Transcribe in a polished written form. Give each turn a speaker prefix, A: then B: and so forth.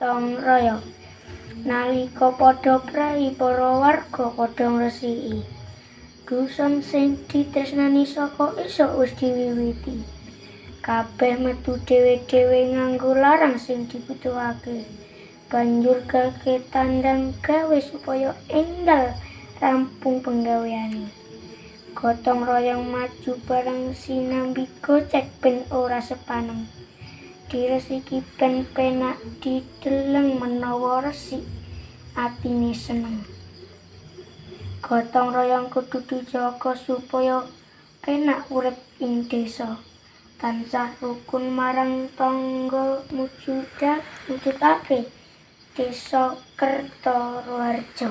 A: Gotong royong. Nalika padha prei, para warga padha ngresiki. Dusun sing ditresnani saka isuk wis diwiwiti. Kabeh metu dhewe-dhewe nganggo larang sing dibutuhake. Banjur gawe tandang gawe supaya enggal rampung penggaweane. Gotong royong maju bareng sinambi gocek ben ora sepaneng. Diresiki ben penak dideleng, menawa resik atine seneng. Gotong royong kudu dijaga supaya penak urip ing desa. Tansah rukun marang tangga mujudake Desa Kertaraharja.